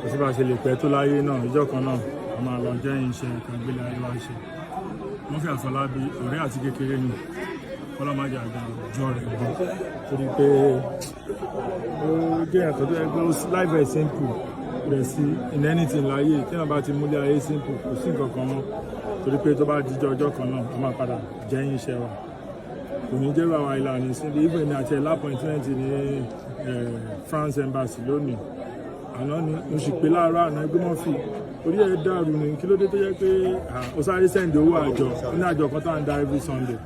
Kò sí bá a ṣe lè pẹ́ tó láyé náà, ìjọ kan náà a máa lọ jẹ́ iṣẹ́ ìkàgbélé ayé wa ṣe. Murphy Àfọlábí, ọ̀rẹ́ àti kékeré ni, kọ́lọ́májà àgbà jọ rẹ̀ gan, torí pé ó jẹ́ ẹ̀kọ́ tó yẹ pé life is simple rẹ̀ sí in anything láyé. Tí wọ́n bá ti múlẹ̀ ayé simple, kò sí nǹkan kan mọ́, torí pé tó bá dijọ́ ọjọ́ kan náà, a máa padà jẹ́ iṣẹ́ wa. Kò ní jẹ́ bàwá ìlànà ìsinmi. Even èmi àti ẹ̀ l'appointment ní France Embassy lónìí. Àná ni mo sì pé láàárọ̀ àná ẹgbẹ́ Murphy, orí ẹ̀ dàrú ni. Kí ló dé tó jẹ́ pé ó sáré send owó àjọ? Ó ní àjọ kan tá à ń dá every Sunday,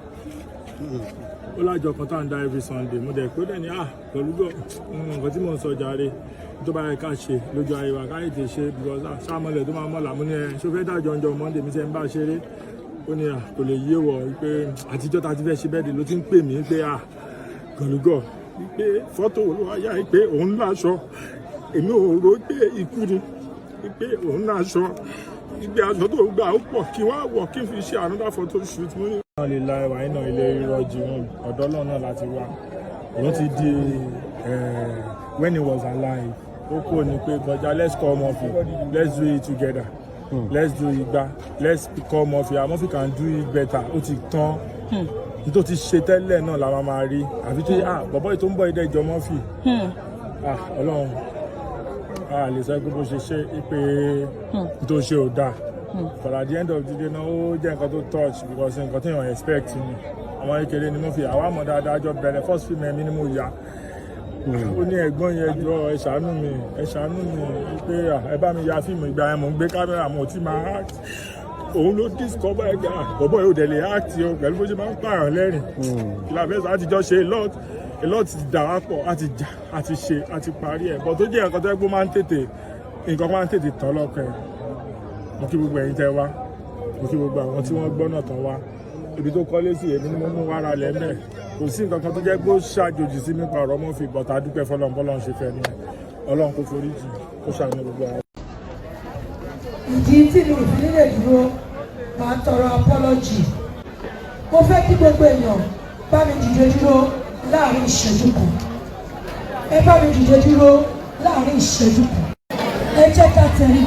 ó lájọ kan tá à ń dá every Sunday. Mo dẹ̀ pé ó dẹ̀ ní pẹ̀lú nǹkan tí mò ń sọ jàre, tó bá yẹ ká ṣe lójú ayé wa, ká ètè ṣe, because ṣáàmọ́lẹ̀ tó máa mọ́là. Mo ní ẹ ṣó fẹ́ dájọ́ ọjọ́ Monday mi ṣe ń bá ṣeré. Ó ní kò lè yé wọ̀ wípé àtijọ́ ta ti fẹ́ ṣe bẹ́ẹ̀ dé ló ti ń pè mí pé gọ̀lúgọ̀ wípé fọ́tò ló wá yá, pé òun láṣọ, èmi ò rò pé ikú ni, pé òun láṣọ ìgbé aṣọ tó gbà ó pọ̀, kí wọ́n á wọ̀ kí n fi ṣe another photo shoot. Mo ní. Náà lè la ẹwà iná ilé rírọ́jì wọn ọ̀dọ́ náà láti wá. Òun ti di when he was alive, ó kò ní pé kọjá. Let's call Murphy, let's do it together, let's do igba, let's call Murphy and Murphy can do it better. Ó ti tán ní tó ti ṣe tẹ́lẹ̀ náà la máa rí, àfi tí bọ̀bọ́ yìí tó ń bọ̀ ìdẹ́jọ́ Murphy. Ọlọ́run a lè sọ pé bó ṣe ṣe pé tó ṣe ò dáa, but at the end of the day náà, ó jẹ́ nǹkan tó touch, because nǹkan tí èèyàn expect ni. Àwọn kékeré ni Murphy, àwa mọ̀ dáadáa, jọ bẹ̀rẹ̀ first film ẹ̀mí ni mo yà. Ó ní ẹ̀gbọ́n yẹn, jọ, ẹ ṣàánú mi, ẹ ṣàánú mi, pé ẹ bá mi ya fíìmù. Ìgbà yẹn mò ń gbé kámẹ́rà, mo ti máa act. Òun ló discover ẹgbẹ́ bọ̀bọ̀ yóò dẹ̀ lè act o, pẹ̀lú bó ṣe máa ń pààyàn lẹ́rìn. Kí la fẹ́ sọ? Àti jọ ṣe a lot, a lot ti dà wá pọ̀, a ti jà, a ti ṣe, a ti parí ẹ̀, but tó jẹ́ nǹkan tó yẹ kó máa ń tètè, nǹkan máa ń tètè tán lọ́kàn ẹ̀. Mo kí gbogbo ẹ̀yin tẹ́ wá, mo kí gbogbo àwọn tí wọ́n gbọ́ náà tán wá. Ibi tó kọ́lé sí, èmi ni mo mú wàrà lẹ́mẹ̀. Kò sí nǹkan kan tó jẹ́ pé ó ṣàjòjì sí mi pa ọ̀rọ̀ Murphy, but a dúpẹ́ fọlọ́run, bọ́lọ́run ṣe fẹ́ nìyẹn. Ọlọ́run kò forí jì, kó ṣàánú gbogbo àwọn. Ìdí tí mi ò fi nílè dúró, máa tọrọ apology. Mo fẹ́ kí gbogbo èèyàn bá mi dìde dúró láàrin ìṣẹ́jú kan. Ẹ bá mi dìde dúró láàrin ìṣẹ́jú kan. Ẹ jẹ́ ká tẹrí,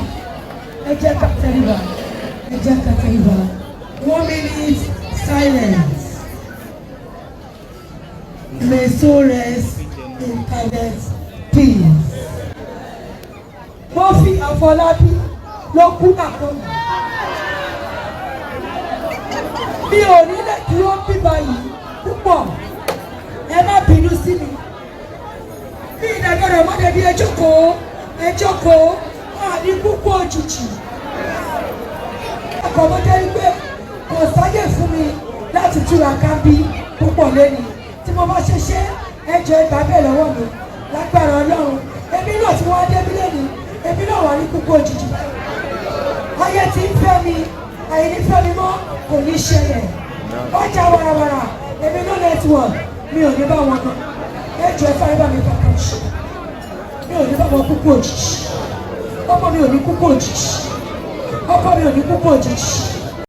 ẹ jẹ́ ká tẹríba, ẹ jẹ́ ká tẹríba. One minute silence. May soul rest in perfect peace. Murphy Àfọlábí ló kú àkọ́kọ́. Mi ò ní lè dúró bíbá yìí púpọ̀, ẹ má bínú sí mi. Bí ìdàgbàdà mọ́dẹ bí, ẹ jókòó, ẹ jókòó, àní púpọ̀ òjijì. Ọkọ̀ mo jẹ́ wípé kò sáyè fún mi láti túra ká bí púpọ̀ lẹ́ni tí mo bá ṣe ṣe. Ẹ jọ̀ọ́, ìgbà bẹ́ẹ̀ lọ́wọ́ mi. Lágbára Ọlọ́run, èmi náà tí wọ́n á débí lẹ́ni, èmi náà wà ní púpọ̀ òjijì. Ayé tí ń fẹ́ mi, àìní fẹ́ mi mọ́ kò ní ṣẹlẹ̀. Ọjà warawara, èmi náà network mi ò ní bá wọn náà. Ẹ jọ̀ọ́, ẹ sáré bá mi kàkà ṣe. Mi ò ní bá wọn kúkú òjijì. Ọmọ mi ò ní kúkú òjijì. Ọkọ mi ò ní kúkú òjijì.